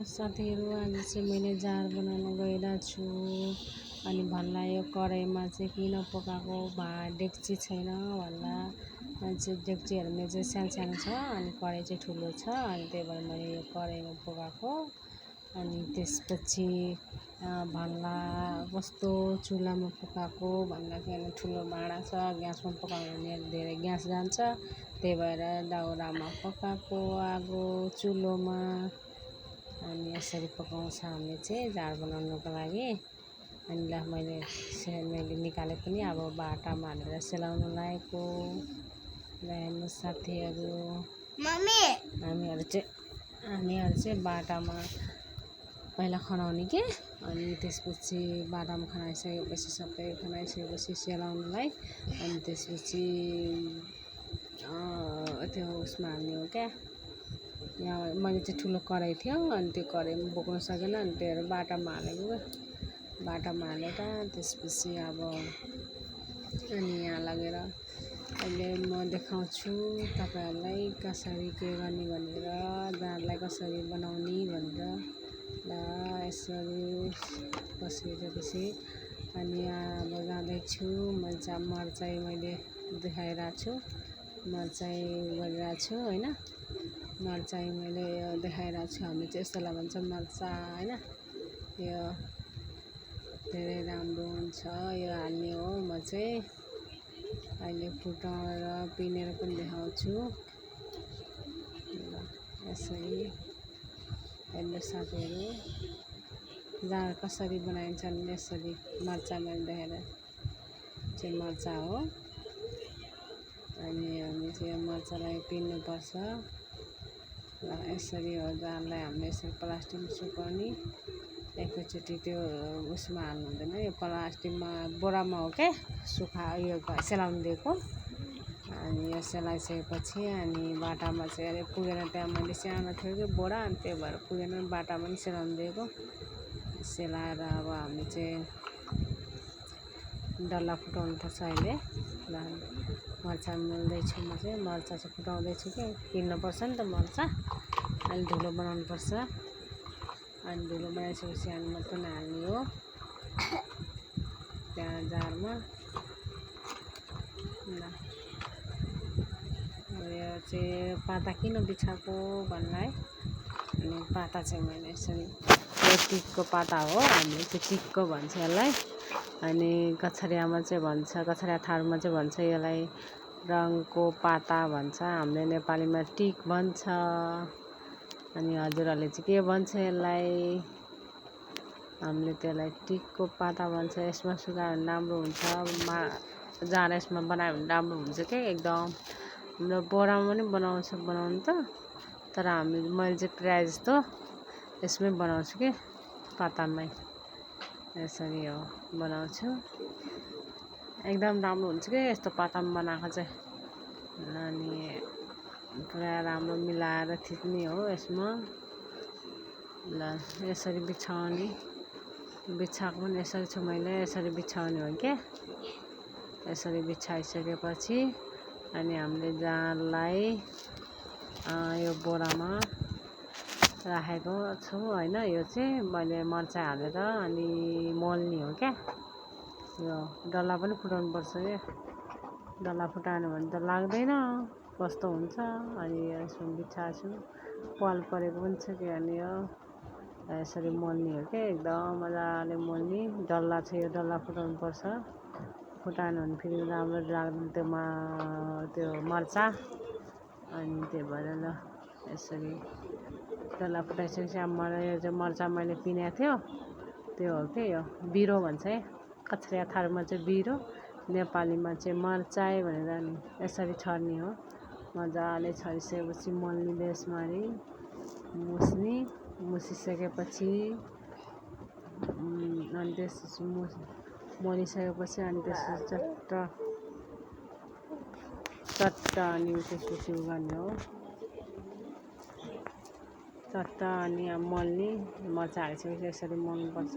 साथीहरू आज चाहिँ मैले जाँड बनाउन गइरहेको छु अनि भन्ला यो कराईमा चाहिँ किन पकाएको डेक्ची छैन भन्ला चाहिँ डेक्चीहरू मेरो चाहिँ सानो सानो छ अनि कराई चाहिँ ठुलो छ अनि त्यही भएर मैले यो कराईमा पकाएको अनि त्यसपछि भन्ला कस्तो चुल्हामा पकाएको भन्दा किन ठुलो भाँडा छ ग्यासमा पकाउनु भने धेरै ग्यास जान्छ त्यही भएर दाउरामा पकाएको आगो चुलोमा अनि यसरी पकाउँछ हामीले चाहिँ जाँड बनाउनको लागि अनि ल मैले निकाले पनि अब बाटामा हालेर सेलाउनु लागेको ल हेर्नु साथीहरू हामीहरू चाहिँ बाटामा पहिला खनाउने के अनि त्यसपछि बाटामा खनाइसकेपछि सबै खनाइसकेपछि सेलाउनुलाई अनि त्यसपछि त्यो उसमा हाल्ने हो क्या यहाँ मैले चाहिँ ठुलो कराई थियो अनि त्यो कराईमा बोक्न सकेन अनि त्यो बाटामा हालेको बाटामा हालेर त्यसपछि अब अनि यहाँ लगेर अहिले म देखाउँछु तपाईँहरूलाई कसरी के गर्ने भनेर जाँडलाई कसरी बनाउने भनेर ल यसरी बसिसकेपछि अनि अब जाँदैछु मर्चाई मैले देखाइरहेको छु मर्चाई गरिरहेको छु होइन मर्चाई मैले देखाइरहेको छु हामी चाहिँ यसलाई भन्छ मर्चा होइन यो धेरै राम्रो हुन्छ यो हाल्ने हो म चाहिँ अहिले फुटाएर पिनेर पनि देखाउँछु यसरी हेर्नु साथीहरू जाँड कसरी बनाइन्छ भने यसरी मर्चा मैले देखाएर चाहिँ मर्चा हो अनि हामी चाहिँ मर्चालाई पिन्नुपर्छ र यसरी हो जाँडलाई हामीले यसरी प्लास्टिकमा सुकाउने एकैचोटि त्यो उसमा हाल्नु हुँदैन यो प्लास्टिकमा बोरामा हो क्या यो सेलाउनु दिएको अनि यो सेलाइसकेपछि अनि बाटामा चाहिँ अलिक पुगेन त्यहाँ मैले सानो थियो कि बोरा अनि त्यही भएर पुगेन बाटामा पनि सेलाउनु दिएको सेलाएर अब हामी चाहिँ डल्ला फुटाउनुपर्छ अहिले ल मर्चा मोल्दैछु म चाहिँ मर्चा चाहिँ फुटाउँदैछु कि किन्नुपर्छ नि त मर्चा अहिले धुलो बनाउनुपर्छ अनि धुलो बनाइसकेपछि अनि मात्रै हाल्ने हो त्यहाँ जारमा ल यो चाहिँ पाता किन बिछाएको भन्ला है अनि पाता चाहिँ मैले यसरी यो टिकको पाता हो हामीले चाहिँ टिकको भन्छ यसलाई अनि कछडियामा चाहिँ भन्छ कछडिया थारूमा चाहिँ भन्छ यसलाई रङको पाता भन्छ हामीले नेपालीमा टिक भन्छ अनि हजुरहरूले चाहिँ के भन्छ यसलाई हामीले त्यसलाई टिकको पाता भन्छ यसमा सुकायो भने राम्रो हुन्छ जाँड यसमा बनायो भने राम्रो हुन्छ क्या एकदम हाम्रो बोरामा पनि बनाउनु त तर मैले चाहिँ प्रायः जस्तो यसमै बनाउँछु कि पातामै यसरी हो बनाउँछु एकदम राम्रो हुन्छ कि यस्तो पातामा बनाएको चाहिँ अनि पुरा राम्रो मिलाएर थिच्ने हो यसमा ल यसरी बिछाएको पनि यसरी छु मैले यसरी बिछाउने हो क्या यसरी बिछाइसकेपछि अनि हामीले जाँडलाई यो बोरामा राखेको छु होइन यो चाहिँ मैले मर्चा हालेर अनि मोल्ने हो क्या यो डल्ला पनि फुटाउनुपर्छ क्या डल्ला फुटाएन भने त लाग्दैन कस्तो हुन्छ अनि यसमा बिछाएको छु पाल परेको पनि छ कि अनि यो यसरी मोल्ने हो क्या एकदम मजाले मोल्ने डल्ला छ यो डल्ला फुटाउनुपर्छ फुटाएन भने फेरि राम्रो लाग्दैन त्यो मर्चा अनि त्यही भएर ल यसरी डल्ला फुटाइसकेपछि अब मलाई यो चाहिँ मर्चा मैले पिनेको थियो त्यो हो कि यो बिरो भन्छ है कछडिया थारूमा चाहिँ बिरो नेपालीमा चाहिँ मर्चाई भनेर नि यसरी छर्ने हो मजाले छरिसकेपछि मोल्ने बेसमारी मुसिसकेपछि अनि त्यसपछि मोलिसकेपछि अनि त्यसपछि चट्ट अनि त्यसपछि गर्ने हो चट्ट अनि अब मोल्ने मर्चा हालिसकेपछि यसरी मोल्नुपर्छ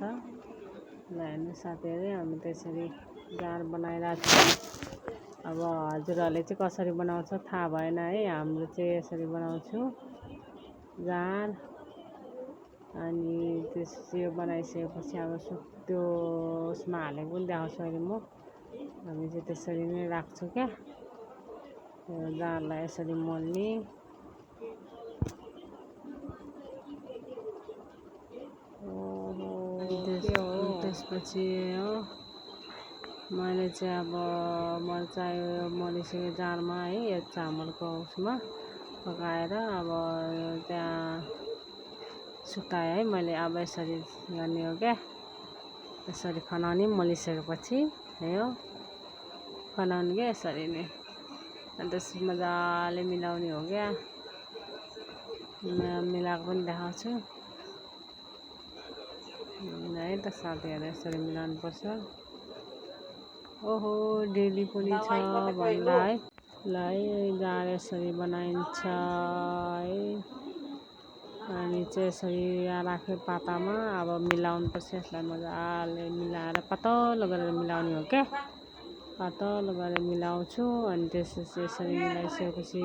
ल हेर्नु साथीहरू हामी त्यसरी जाँड बनाइरहेको छौँ अब हजुरहरूले चाहिँ कसरी बनाउँछ थाहा भएन है हाम्रो चाहिँ यसरी बनाउँछु जाँड अनि यो बनाइसकेपछि अब त्यो उसमा हालेको पनि देखाउँछु अहिले म। हामी चाहिँ त्यसरी नै राख्छु क्या, जारलाई यसरी मोल्ने। त्यसपछि हो मैले चाहिँ अब मर्चाइ मोलिसकेको जारमा है, यो चामलको उसमा पकाएर अब त्यहाँ सुकाएँ है मैले। अब यसरी गर्ने हो क्या, यसरी खनाउने। मोलिसकेपछि यो खनाउने क्या यसरी नै, अनि त्यसपछि मजाले मिलाउने हो क्या। मिलाएको पनि देखाउँछु है त साथीहरू, यसरी मिलाउनु पर्छ। ओहो डेली पनि छ भन्दा है। ल है जाँड यसरी बनाइन्छ है, अनि चाहिँ यसरी राख्यो पातामा। अब मिलाउनु पर्छ यसलाई, मजाले मिलाएर पातलो गरेर मिलाउने हो क्या, पातलो गरेर मिलाउँछु। अनि त्यसपछि यसरी मिलाइसकेपछि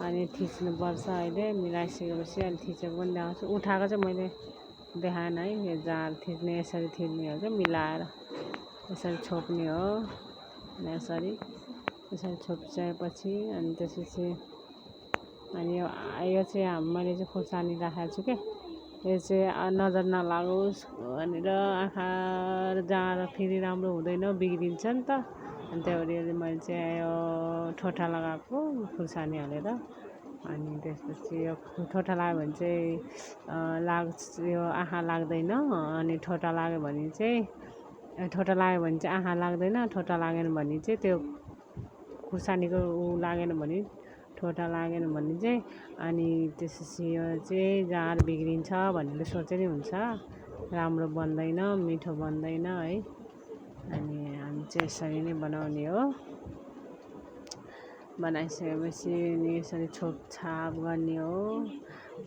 अनि थिच्नुपर्छ। अहिले मिलाइसकेपछि अनि थिचेको पनि देखाउँछु। उठाएको चाहिँ मैले देखाएन है, यो जाँड थिच्ने यसरी थिच्ने हो क्या, मिलाएर यसरी छोप्ने हो। यसरी छोपिसकेपछि अनि त्यसपछि अनि यो चाहिँ मैले चाहिँ खुर्सानी राखेको छु क्या। यो चाहिँ नजर नलागोस् भनेर, आँखा जाँड फेरि राम्रो हुँदैन, बिग्रिन्छ नि त। अनि त्यही भएर मैले चाहिँ यो ठोटा लगाएको खुर्सानी हालेर। अनि त्यसपछि यो ठोटा लाग्यो भने चाहिँ यो आँखा लाग्दैन, अनि ठोटा लाग्यो भने चाहिँ आँखा लाग्दैन, ठोटा लागेन भने चाहिँ त्यो खुर्सानीको लागेन भने, ठोटा लागेन भने चाहिँ अनि त्यसपछि यो चाहिँ जाँड बिग्रिन्छ भनेर सोचेरै हुन्छ, राम्रो बन्दैन, मिठो बन्दैन है। अनि हामी चाहिँ यसरी नै बनाउने हो। बनाइसकेपछि यसरी छोपछाप गर्ने हो।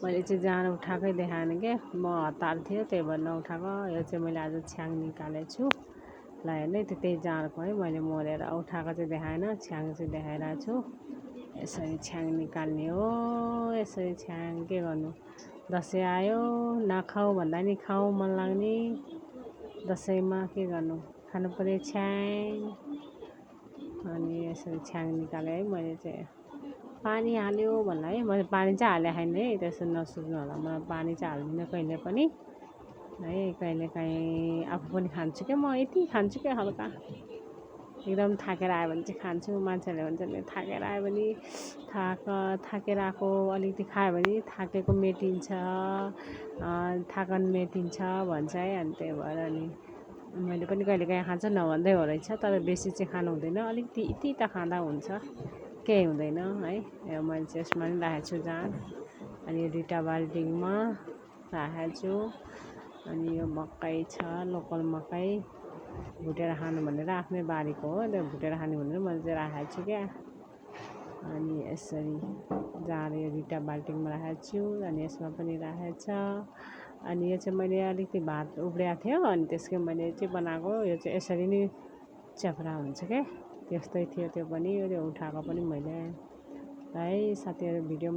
मैले चाहिँ जाँड उठाएकै देखाएन क्या, म हतार थियो त्यही भएर नउठाएको। यो चाहिँ मैले आज छ्याङ निकालेको छु। ल हेर्नु त्यही जाँडको है, मैले मोलेर उठाएको चाहिँ देखाएन, छ्याङ चाहिँ देखाइरहेको छु। यसरी छ्याङ निकाल्ने हो। यसरी छ्याङ के गर्नु, दसैँ आयो, नखाऊ भन्दा नि खाऊ मन लाग्ने, दसैँमा के गर्नु, खानु पऱ्यो छ्याङ। अनि यसरी छ्याङ निकालेँ है मैले चाहिँ। पानी हाल्यो भन्दा है, मैले पानी चाहिँ हाले छैन है, त्यसो नसोच्नु होला। म पानी चाहिँ हाल्दिनँ कहिले पनि है। कहिलेकाहीँ आफू पनि खान्छु क्या, म यति खान्छु क्या, हल्का एकदम थाकेर आयो भने चाहिँ खान्छु। मान्छेहरूले भन्छ नि थाकेर आयो भने, थाकेर आएको अलिकति खायो भने थाकेको मेटिन्छ, थकान मेटिन्छ भन्छ है। अनि त्यही भएर नि मैले पनि कहिलेकाहीँ खान्छु, नभन्दै हो रहेछ। तर बेसी चाहिँ खानु हुँदैन, अलिकति यति त खाँदा हुन्छ, केही हुँदैन है। यो मैले चाहिँ यसमा पनि राखेको छु जाँड। अनि यो दुईवटा बाल्टिङमा राखेको छु। अनि यो मकै छ, लोकल मकै, भुटेर खानु भनेर, आफ्नै बारीको हो, त्यो भुटेर खानु भनेर मैले चाहिँ राखेको छु क्या। अनि यसरी जाँड यो दुईवटा बाल्टिङमा राखेको छु। अनि यसमा पनि राखेको छ। अनि यो चाहिँ मैले अलिकति भात उब्रिएको थियो, अनि त्यसकै मैले चाहिँ बनाएको। यो चाहिँ यसरी नै चेप्रा हुन्छ क्या, त्यस्तै थियो त्यो पनि, यो उठाएको पनि मैले है। साथीहरू भिडियो